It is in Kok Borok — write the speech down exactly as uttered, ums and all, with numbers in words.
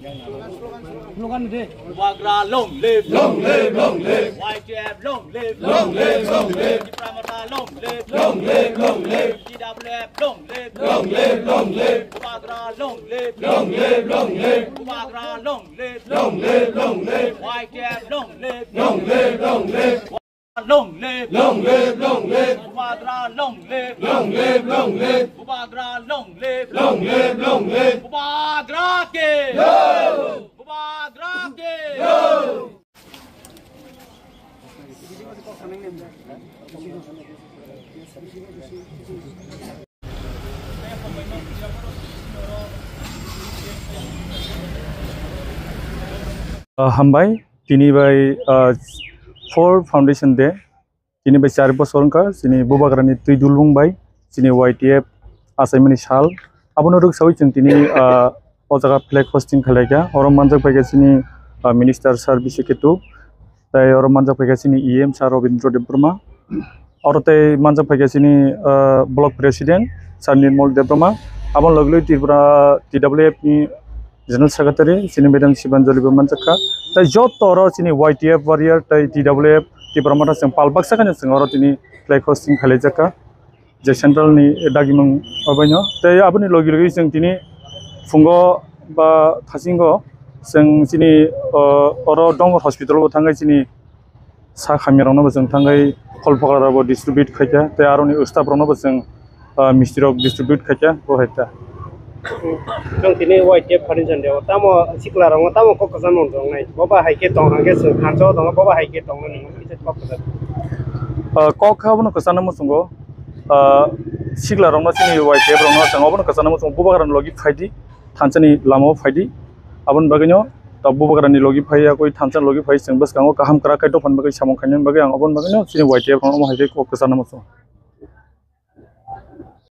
Slogan de. Bubagra long live. Long live, long live. Y T F long live. Long live, long live. Tipra Motha long live. Long live, long live. T W F long live. Long live, long live. Bubagra long live. Long live, long live. Bubagra long live. Long live, long live. Y T F long live. Long live, long live. Long live. Long live, long live. Bubagra long live. Long live, long live. Bubagra long live. Long live, long live. Bubagra ki. Yo! Bubagra ki. Yo! Ah, hambai, tini bai, ah, four Foundation Day, tini bai char bosor wngkha, chini Bubagrani twi dulbung bai, chini Y T F achaimani sal. Abono rwksawi chwng tini, ah, o jaga flag hosting khlaikha, oro manjak phaikha chini, ah, Minister Sir Bisi Ketu, tei oro manjak phaikha chini E M Sir Robindra Debbarma. Oro tei manjak phaikha chini, ah, block president Sir Nirmal Debbarma, aboni logi logi Tripura T W F ni general secretary chini Madam Sibanjali bo manjak kha. Tei joto oro chini Y T F warrior tei T W F Tipra Motha chwng pal baksa khe chwng oro tini flag hosting khlaijak kha, je central ni dagimung obaino. Tei aboni logi logi chwng tini phungo ba thasingo chwng chini, ah, oro Dongor hospital bo thangwi chini sak hamya rokno bo chwng thangwi khol phokra rokbo distribute khaikha, tei aroni staff rokno bo chwng, ah, misti rok distribute khaikha, bo hai ta. Chwng tini Y T F Foundation Day o tamo sikla rokno tamo kok kwchangma tongnai, bo ba hai khe tong hwnkhe chwng thansa o tongo, bo ba hai khe tongnai, nwng kisa kok kwchang. Ah, kok kha bono kwchangma muchungo, ah, sikla rokno chini Y T F rokno chwng obono kwchangma muchungo, Bubagrani logi phaidi, thansani lamao phaidi, aboni bagwino ta Bubagrani logi phaiya koi thansani logi phai chwng bwskango kaham kwrak khe dophani bagwi samung khainani bagwi ang oboni bagwino chini Y T F rokno omo hai khe kok kwchangma muchungo.